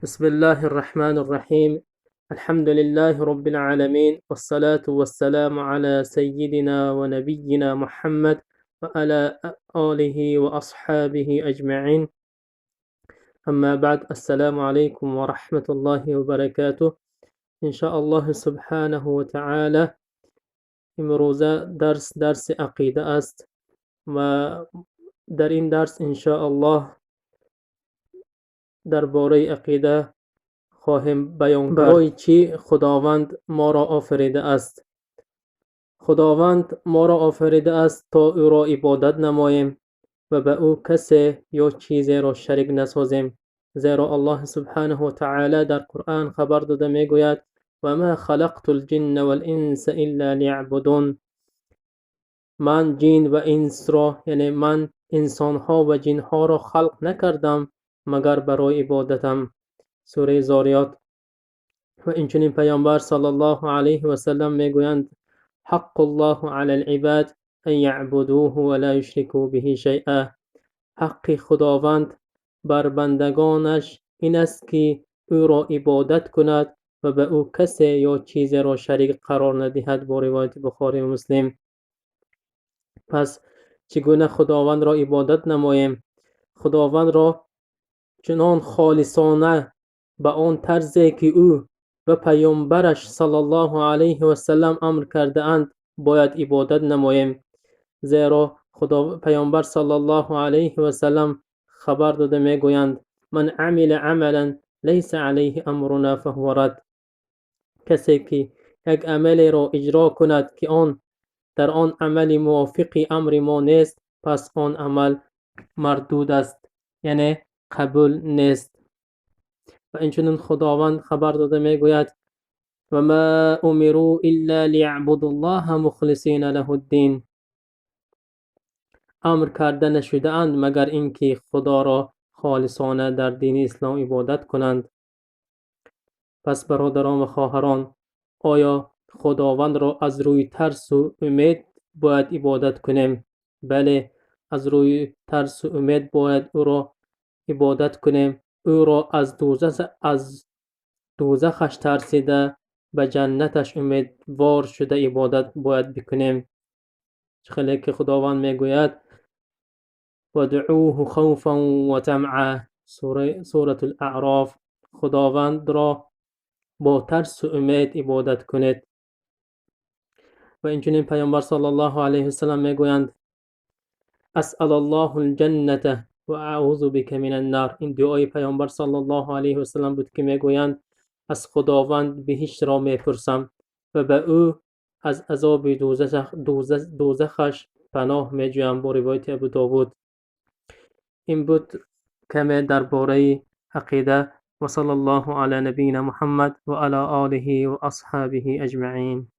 بسم الله الرحمن الرحيم. الحمد لله رب العالمين، والصلاة والسلام على سيدنا ونبينا محمد وعلى آله وأصحابه أجمعين. أما بعد، السلام عليكم ورحمة الله وبركاته. إن شاء الله سبحانه وتعالى امروزه درس درس عقیده است و در این درس إن شاء الله درباره عقیده خواهیم بیان کرد. برای چی خداوند ما را آفریده است؟ خداوند ما را آفریده است تا او را عبادت نماییم و به او کسی یا چیزی را شریک نسازیم، زیرا الله سبحانه و تعالی در قرآن خبر داده میگوید: و ما خلقت الجن والانس الا لیعبدون. من جن و انس را، یعنی من انسانها و جنها را خلق نکردم مگر برای عبادتم. سوره زاریات. و اینچنین پیامبر صلی الله علیه و سلم میگویند: حق الله علی العباد ان یعبدوه ولا یشرکوا به شیئا. حق خداوند بر بندگانش این است که او را عبادت کند و به او کسی یا چیزی را شریک قرار ندهد. با روایت بخاری و مسلم. پس چگونه خداوند را عبادت نماییم؟ خداوند را چنان خالصانه به آن طرزی که او و پیامبرش صلی الله علیه و سلم امر کرده اند باید عبادت نماییم، زیرا خدا پیامبر صلی الله علیه و سلم خبر داده میگویند: من عمل عملا لیس علیه امرنا فهو رد. کسی که یک عملی را اجرا کند که آن در آن عمل موافق امر ما نیست، پس آن عمل مردود است، یعنی قبول نیست. و اینچنین خداوند خبر داده میگوید: و ما امروا الا لیعبدوا الله مخلصین له الدین. امر کرده نشده اند مگر اینکه خدا را خالصانه در دین اسلام عبادت کنند. پس برادران و خواهران، آیا خداوند را از روی ترس و امید باید عبادت کنیم؟ بله، از روی ترس و امید باید او را عبادت کنیم. او را از دوزخش ترسیده به جنتش امیدوار شده عبادت باید بکنیم. خیلی که خداوند میگوید: ودعوه خوفا و طمعا، سوره الاعراف. خداوند را با ترس و امید عبادت کنید. و اینچنین پیامبر صلی الله علیه وسلم میگویند: اسأل الله الجنة و اعوذ بک من النار. این دعای پیامبر صلی الله علیه وسلم بود که میگویند: از خداوند بهشت را میپرسم و به او از عذاب دوزخش پناه میجویم. با روایت ابو داود. این بود کمی درباره عقیده. و صلی الله علی نبینا محمد و علی آله و اصحابه اجمعین.